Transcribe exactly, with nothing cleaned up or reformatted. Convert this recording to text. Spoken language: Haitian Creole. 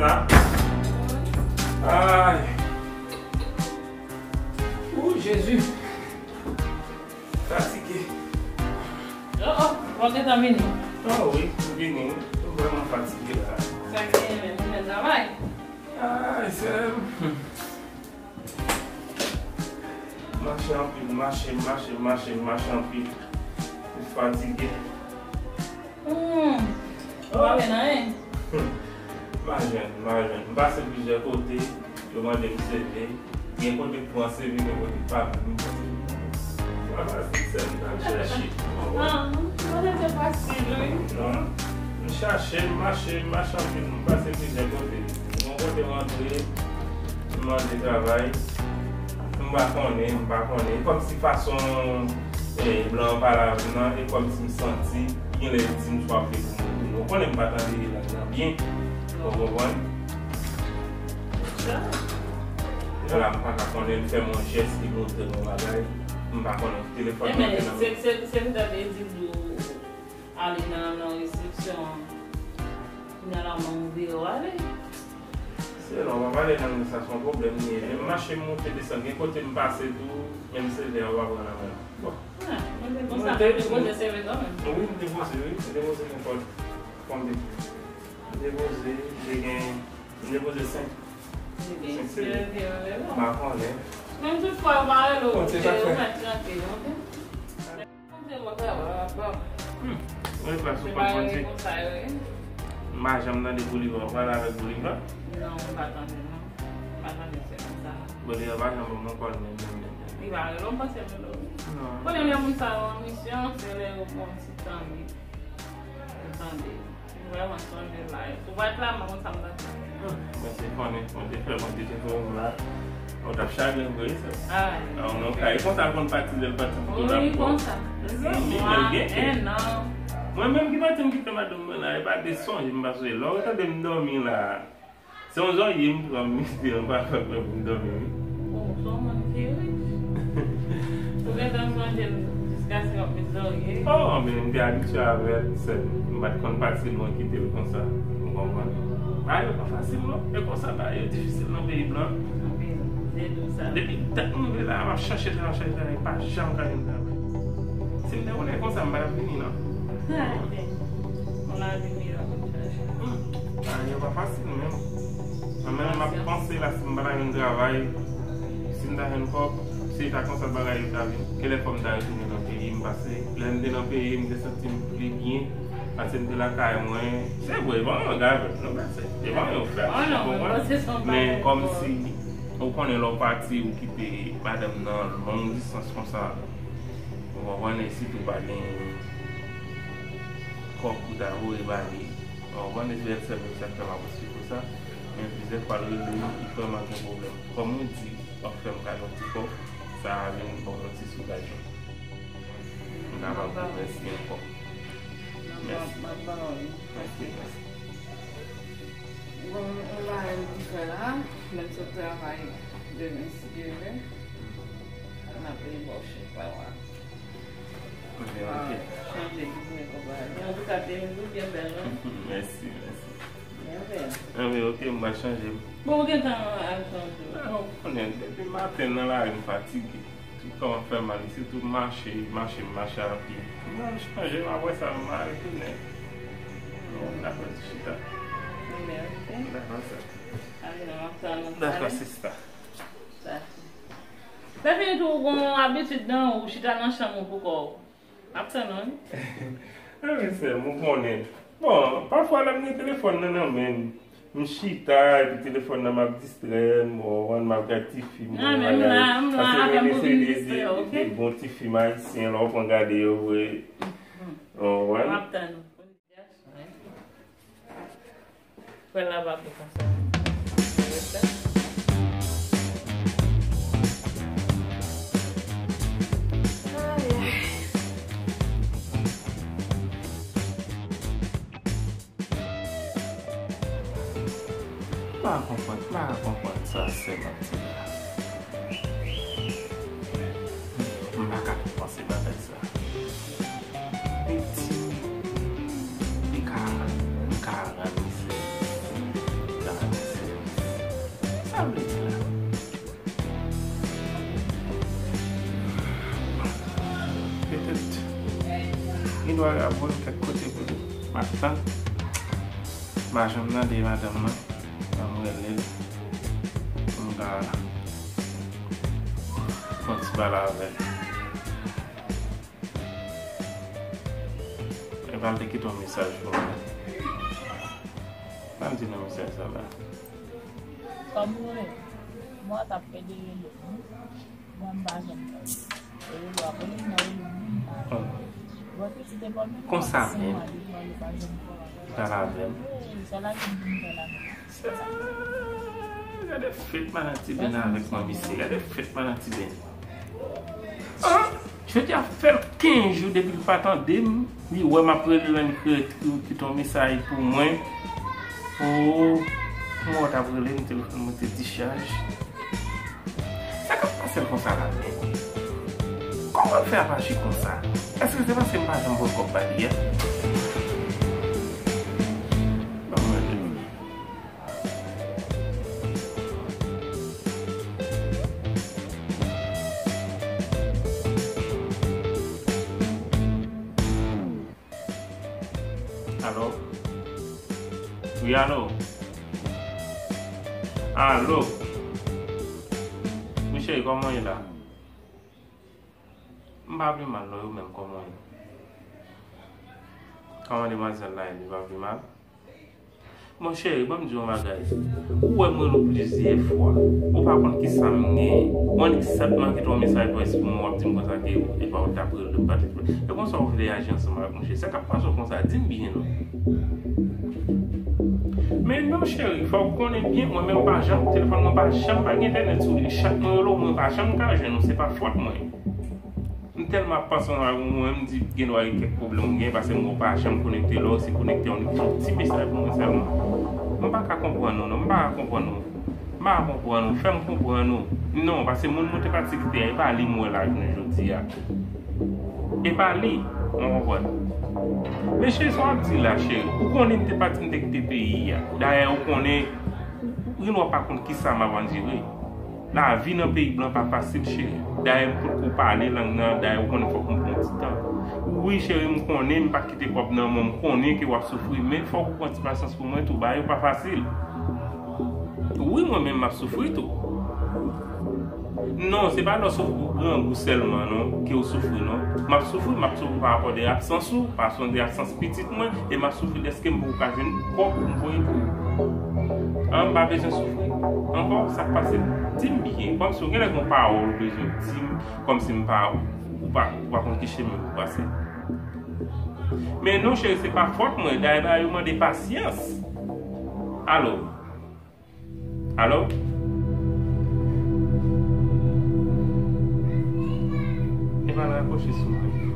Sa? Ay. Ou, Jezi. Fatige. Oh, oh, w gentan vini? Oh wi, m vini wi. M vrèman fatige la. Sa gen, jounen travay? Ay, sè m. Mache anpil, mache, mache, mache, mache anpil. M fatige. Hmm. Ou pa wè nan anyen? M pa jwenn, m pa jwenn. M pase plizyè kote, yo mande m C V. Gen kote k pran C V, gen kote k pa vle m pran C V. M pa fasil, sè m t al chèche. Ah, mwen te fasil, wi. Non. M chache, m mache, m mache anpil, m pase plizyè kote. Bon kote m antre, m mande travay. M pa konnen, m pa konnen. E kòmsi fason, eh, blan an pale avè m nan, e kòmsi m santi, genlè l di m swa vle pou m retoune. Ou konnen m pa tande lang nan byen. Ou konprann? Sa. Lè la, m pa ka konnen, l fè m yon jès, li montre m yon bagay. M pa konnen, telefòn nan te nan men. Se, se, se m ta te di w ale nan, nan resepsyon an. Finalman, ou vire w ale. Se non, w ap ale nan sa, se yon pwoblèm li ye. Men m mache, m monte, desann. Gen kote m pase tou, menm se lè w ap pran nan men. Bon. Ah, mwen te konsa, mwen te poze C V kanmenm. Wi, m te poze, wi. M te poze nenpòt konbyen. M te poze, m te gen, m te poze senk. Senk C V. M pa konnen. Menm tout fwa yo pa rele w, ou mèt trete, ok? Konte mwen travay la, bon. Hmm. Mwen pa sou kont konti. M pa janm tande Bolivar. Ou pale avèk Bolivar? Non, m pa tande, non. M pa tande se konsa. Bolivar pa janm ban mwen kòl menm, menm, menm, menm. Li pa rele w, m panse l rele w. Non. Konnen lè moun sa yo an misyon, se lè yo pran ti tan li. Yo tande. Vrèman, sonje la. Ou pa t la, mwen konn sa m t ap fè. Mwen te konnen, mwen te fè, mwen te fè yon la. Ou t ap chagren vre, sa. Ay. Nan yon kay konsa, l konn pati, lè l pati, pou tou la. Wi, konsa. Mezanmi, lè l gen kè. Mwen menm ki pati, m kite madanm mwen la, e pa de sonje m pa sonje. Lè w tande m dòmi la, se yon zòrye m pran, m mete anba vant mwen pou m dòmi, wi. Oh, se yon moun ki rich. Ou gentan sonje l jiskaske w ap met zòrye? Oh, men m te abitye avè l, sè m. M pa t konn pati lwen kite l konsa. Ou konprann? Bagay yo pa fasil, non. E konsa, bagay yo difisil nan peyi blan. Anpil. Se dou sa. Depi dat m rive la, m ap chache travay, chache travay, pa janm ka jwenn travay. Si m te konnen konsa, m pa t ap vini, non. Yon lavi miyò pou n chache. Hmm. Bagay yo pa fasil menm. Mwen menm m ap panse la, si m pa ta jwenn travay, si m ta jwenn kòb, se ta konsa bagay yo ta vin. Genlè fò m ta retounen nan peyi m, paske lè m te nan peyi m, m te santi m pi byen, paske m te lakay mwen. Se vre, e pa yon gade, non, men se, e pa yon fèt, ou konprann? Men kòmsi, ou konnen lè w pati, ou kite madanm nan long distans konsa, ou konprann, e sitou pa gen kòb pou ta voye ba li. Ou konprann, e se sèl moun sa k fè m ap esplike w sa. Men plizyè fwa l rele m, li vrèman gen pwoblèm. Kòm ou di, w ap fè m kado yon ti kòb, sa a vin ba w yon ti soulajman. M ta ba w mèsi ankò. Mèsi. Mèsi, mèsi. Bon, yon bagay m pou fè la, lè m sot travay demen, si Dye vle, m ap vin ba w chèk la, w a. Ok, ok. Chanje biznis kòb la. Antouka, te vin byen bèl, non? Mèsi, mèsi. Byen bèl. Anben, ok, m va chanje. Bon, ou gentan al chanje. Ah, ou konnen, depi maten nan lari, m fatige. Tout kò m ap fè mal, sitou mache, mache, m mache a pye. M al chanje, m ap wè sa, m a retounen. Bon, dakò, ti chita. Anben, ok. Dakò, sè. Ale, non, m ap tann ou. Dakò, sista. Dakò. Lè fini tou, ou gon abitid nan ou chita nan chanm ou pou kò w. M ap tann ou, wi. Anben, sè m, ou konnen. Bon, pafwa lè m gen telefòn nan nan men m, m chita, epi telefòn nan m ap distrè m, ou konprann, m ap gad ti fim, non, men m la, m la, paske avè m, ou vin distrè, ok? De bon ti fim ayisyen, lè w pran gade yo vre. Ou konprann? M ap tann ou. Frè la pa tou konsa. Ay, ay. M pa konprann, m pa konprann sa sè m ap di la. M pa ka konprann se bagay sa. Li di, li ka, li ka rann li sèvis. Li ka rann Li dwa rapòl kèk kote pou li. M ap tann. M pa janm tande madanm nan. Ban m rele l. M ka fè yon ti pale avè l. Epa l te kite yon mesaj pou mwen. Sa m di nan mesaj sa la? Kòm ou rele, mwen t ap pede rele. Mwen m pa janm rele. Rele w ap rele m, nan rele m, m pa rele. Bon, pitit, e pa menm konsa menm. Li pale avè m. Gade fèt madan Ti Ben avèk manmi Sila. Gade fèt madan Ti Ben. Ah, jodi a fè l kenz jou depi l pa tande m. Li wè m ap rele l, li kite yon mesaj pou mwen. Oh, mwen t ap rele, m telefòn mwen te dichaj. Sa k ap pase l konsa la menm? Kòman l fè ap aji konsa? Èske se paske m pa janm voye kòb ba li a? Ban mwen rele. Alo? Wi, alo? Alo? Wi, cheri, kòman w ye la? M pa pi mal non, ou menm, kòman w ye? Kòman demwazèl la ye? Li pa pi mal? Mon cheri, ban m di w yon bagay. Ou wè m rele w plizyè fwa. Ou pa konn ki sa m genyen. Ou annik sèlman kite yon mesaj vòys pou mwen, w ap di m konsa ke e pa ou t ap rele, ou pa t rele. E konsa ou vle aji ansanm avèk mwen, cheri? Sa k ap pase w konsa? Di m byen non. Men non, cheri, fò w konnen byen, mwen menm pa janm, telefòn mwen pa janm pa gen entènèt sou li. Chak mwen rele w, mwen pa janm ka jwenn ou, se pa fòt mwen. M tèlman ap pase yon avè w, mwen, m di gen dwa gen kèk pwoblèm ou gen, paske m wè w pa janm konekte, lè w se konekte, w annik kite yon ti mesaj pou mwen sèlman. Mwen pa ka konprann ou non, m pa ka konprann ou. M pa ka konprann ou, fè m konprann ou. Non, paske moun mwen te pati kite a, e pa li m wè la jounen jodi a. E pa li, mwen konprann. Men cheri, sa w ap di la, cheri, ou konnen m te pati, m te kite peyi a. Dayè, ou konnen, ou, ou, ou pa konn ki sa m ap andire. Lavi nan peyi blan pa fasil, cheri. Dayè, m potko pale lang nan, dayè, ou konnen fòk m pran ti tan. Wi, cheri, m konnen m pa kite kòb nan men w, m konnen ke w ap soufri, men fòk ou pran ti pasyans pou mwen tou, bagay yo pa fasil. Wi, mwen menm, m ap soufri tou. Non, se pa lè w soufri pou grangou sèlman, non, ke w soufri, non. M ap soufri, m ap soufri pa rapò de absans ou, pa rapò de absans pitit mwen, e m ap soufri dèske m poko ka jwenn kòb pou m voye pou ou. An, m pa bezwen soufri ankò, sa k pase m? Di m byen, kòmsi w genlè gen yon pawòl ou bezwen di m, kòmsi m pa, ou pa, ou pa konn ki chemen pou w pase. Men non, cheri, se pa fòt mwen, dayè, bagay yo mande pasyans. Alo? Alo? Epa l rakwoche sou mwen.